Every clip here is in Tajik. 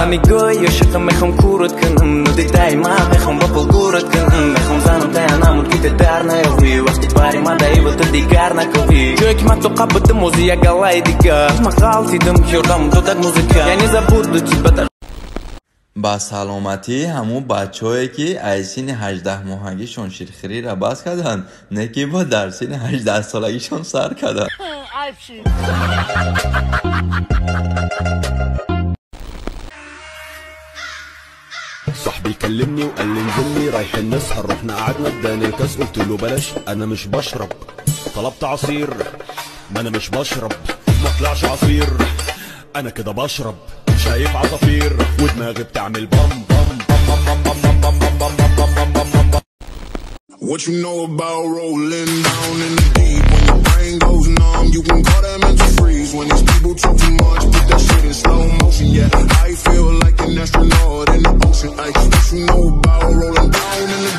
Ба мегӯй ёшиқам мехом курат кунам, нудидаи ман мехом ба пул гурат кунам. Мехом занам тая намуд ки ту дар наёвӣ, вақти бари ман даива ту дигар накӯвӣ. Ҷое ки ман тоқа будам ози як галаи дигар, ман ғалтидам ёрдам додак музыка. Я не забуду тебя. Ба саломатии ҳамун бачаҳое ки аз синни 18-моҳагишон ширхӯриро бас карданд, не ки бо дар синни 18-солагишон сар карданд. صاحبي كلمني وقال لي انزلني رايحين نسهر، رحنا قعدنا اداني الكاس قلت له بلاش انا مش بشرب، طلبت عصير ما انا مش بشرب، ما طلعش عصير انا كده بشرب، شايف عصافير ودماغي بتعمل بام بام بام بام بام بام بام بام بام بام بام بام بام. What you know about rolling down in the deep? When your brain goes numb, you can call that mental freeze. When these people talk too much, put that shit in slow motion. Yeah, I feel like an astronaut in the ocean. Ay, what you know about rolling down in the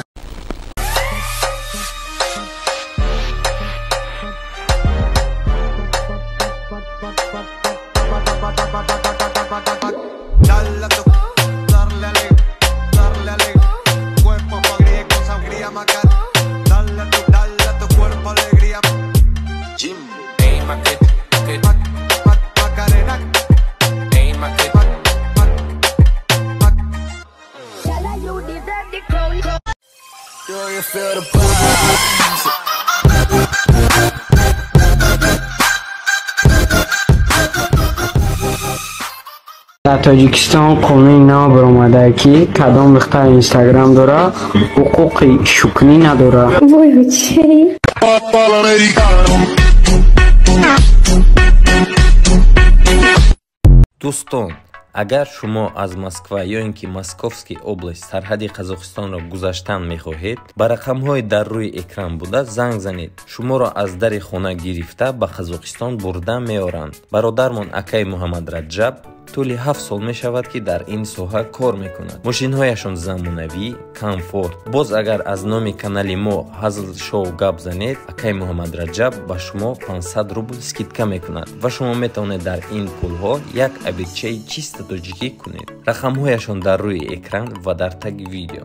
Дар Тоҷикистон қонуни нав баромадае, ки кадом духтар Инстаграм дора, ҳуқуқи шукнӣ надорад. Дӯстон, агар шумо аз Москва ё ин ки Московский область сарҳади Қазоқистонро гузаштан мехоҳед, ба рақамҳои дар рӯи экран буда занг занед. Шуморо аз дари хона гирифта ба Қазоқистон бурда меоранд. Бародармон акаи Муҳаммад Раҷаб тӯли 7 сол мешавад, ки дар ин соҳа кор мекунад. Мошинҳояшон замонавӣ, комфорт. Боз агар аз номи канали мо Ҳазл Шоу гап занед, акаи Муҳаммад Раҷаб ба шумо 500 рубл скидка мекунад ва шумо метавонед дар ин пулҳо як обедчаи чиста тоҷикӣ кунед. Рақамҳояшон дар рӯи экран ва дар таги видео.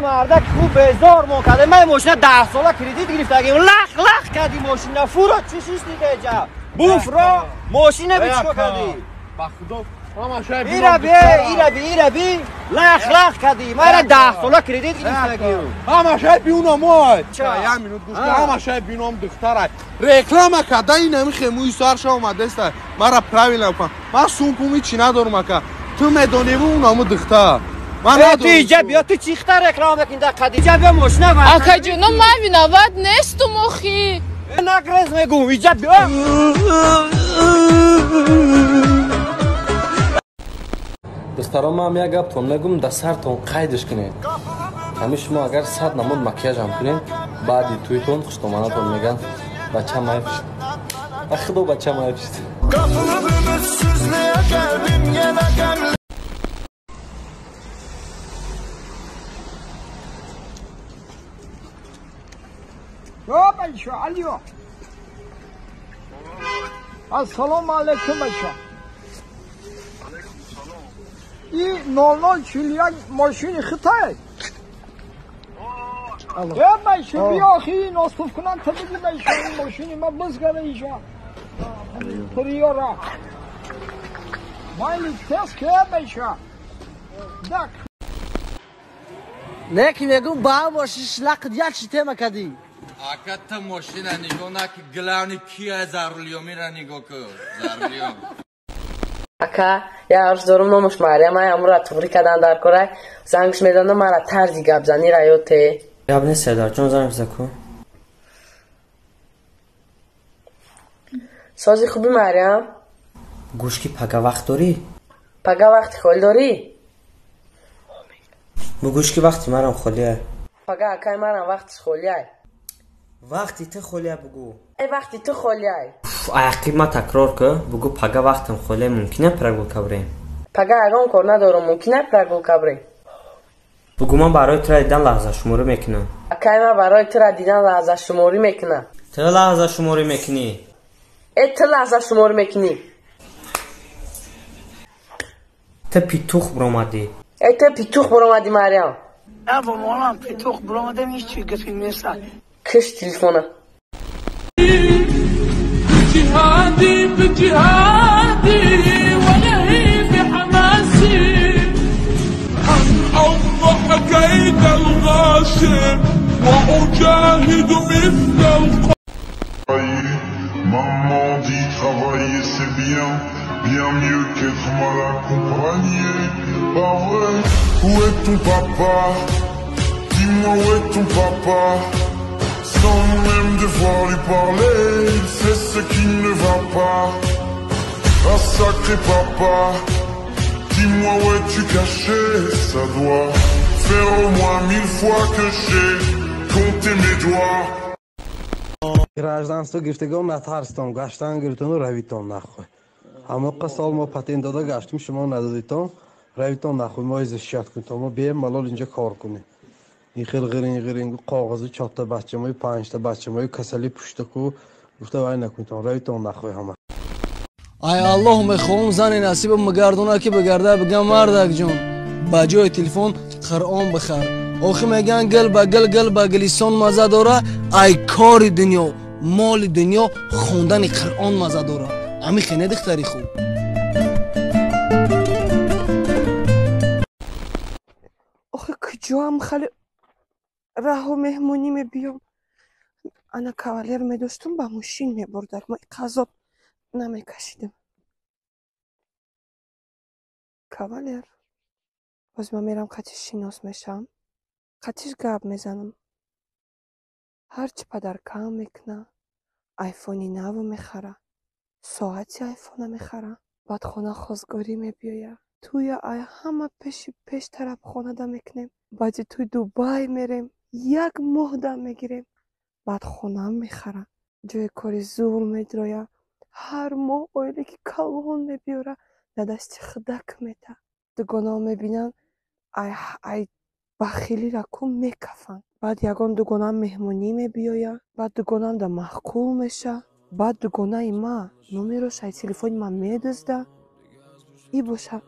Мардак хуб безор мо карда. Ман мошина 10 сола кредит гирифтагим. Лах лах кардӣ мошина. Фуро чӣ шишти деҷа? Буфро мошина би чико кардӣ? Ба худо ҳама шай ира би, ира би, ира би. Лах лах кардӣ. Ман 10 сола кредит гирифтагим. Ҳама шай биуно мо. Як минут гӯш кун. Ҳама шай биуном духтарай. Реклама карда ин ҳами хемӯи сарша омадаста. Мара правильно кун. Ман сумпуми чӣ надорам ака. Ту медониву унаму духтар. Ту иҷа биё, ту чихта реклама мекунӣ дар қад? Иҷа биё мошина ва. Акаҷоно, ман виноват нестум охи. Нагрез мегӯм, иҷа биё. Духтарон, ман як гаптон мегӯм, дар сартон қайдш кунед. Ҳамин шумо агар 100 намуд макияжам кунед, баъди тӯйтон хуштоманатон мегӯянд бача майб шуд. Ба худо бача майб шуд. Алё. Ассалому алайкум бача. И 0041 мошини Хитай. Э бача, биё охи носуф кунан та биги бача, ин мошини ма бизгара иҷа. Приора. Майли тез ке бача. Дак. Не ки мегум ба мошин шлақ як чи тема кадӣ. Ака ту мошина нигоҳ наки, главни кия зарулиёмира нигоҳ кун. Зарулиём. Ака, як арз дорум, номаш Марьям, ай амура туғрӣ кардан дар корай. Зангш медонам, мара тарзи гапзанира ёд те. Гап нест, Сердарҷон, занг биза ку. Сози хуби Марьям? Гӯш ки пага вақт дорӣ? Пага вақти холӣ дорӣ? Бугӯш ки вақти марам холиай. Пага акай марам вақтиш холиай. Вақти ту холия бугӯ. Ай вақти ту холиай. Аяқи ма такрор ку, бугӯ пага вақтам холия, мумкина прогулка бирем? Пага ягон кор надорам, мумкин ай прогулка бирем? Бугӯ, ман барои тура дидан лаҳзашуморӣ мекунам. Акай, ман барои тура дидан лаҳзашуморӣ мекунам. Ту лаҳзашуморӣ мекунӣ. Э, ту лаҳзашуморӣ мекунӣ. Ту питух биромадӣ. Э, ту питух биромадӣ, Мариям. На, бо молам питух биромадам, ҳеҷ чи гапи нест. Киш телефона. بجهادي بجهادي ولهيب حماسي أن أفضح كيد الغاشم وأجاهد مثل القوي. Maman dit travailler c'est bien, bien mieux qu'être mal accompagné. Pas vrai? Où est ton papa? Dis-moi où est ton papa? Sans même devoir lui parler, il sait ce qui ne va pas. Ah sacré papa, dis-moi où es-tu caché? Ça doit faire au moins 1000 fois que j'ai compté mes doigts. Гражданство гирифтагон натарстон, гаштан гирифтону равитон нахуй. Ҳамоқа сол мо патент дода гаштим, шумо надодитон, равитон нахуй, мо защищать кунитон, мо бемалол инҷа кор кунем. Ин хел ғирин ғирин коғази чорта бачамою панҷта бачамою касали пуштаку гуфта вай накунитон, равитон нахуй ҳама. Ай Аллоҳ, мехоҳам зани насибам мегардона, ки бигардаа бигам: мардакҷон, ба ҷои телефон Қуръон бихар. Охи мегӯянд, гил ба гил, гил ба гилисон маза дора, ай кори дунё, моли дунё хондани Қуръон маза дора. Ами хене, духтари хуб. Охи куҷоам хеле раҳу меҳмонӣ мебиём. Ана кавалер медоштум, ба мошин мебурдак, ма қазоб намекашидем. Кавалер боз ман мерам, қатиш шинос мешавам, қатиш гап мезанам, ҳарчи падаркам мекуна, айфони наво мехара, соати айфона мехара, баъд хона хозгорӣ мебиёя, тӯя ай ҳама пеши пеш тарабхонада мекунем, баъди тӯй Дубай мерем, як моҳ дам мегирем, баъд хонаам мехара, ҷои кори зур медроя, ҳар моҳ оилаки калон мебиёра, дар дасти худак мета. Дугонао мебинанд, ай бахилира ку мекафанд. Баъд ягон дугонаам меҳмонӣ мебиёя, баъд дугонаам да маъқул меша, баъд дугонаи ма номерош ай телефони ман медузда. И боша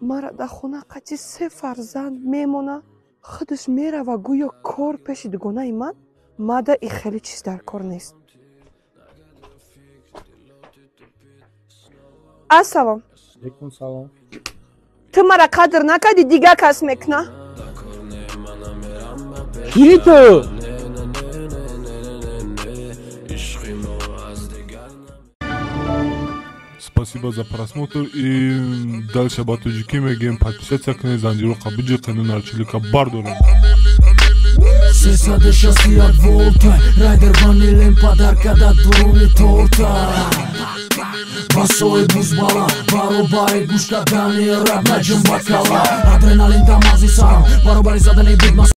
мара дар хона қати се фарзанд мемона, худаш мерава гӯё кор пеши дугонаи ман. Мада и хеле чиз дар кор нест. Ассалом. Алейкум салом. Ту мара қадр накардӣ, дигар кас мекуна. Кири ту? Спасибо за просмотр и дальше ба тоҷикӣ мегӯем: подписаться кунед, занҷироқа биҷиқену нарчилика бардорем. 361 волта райдер ванилем падаркада дуруни торта басои бузбала баробари гӯш кардани раб наҷум бакала адреналин дамази сарам баробари задани бигма.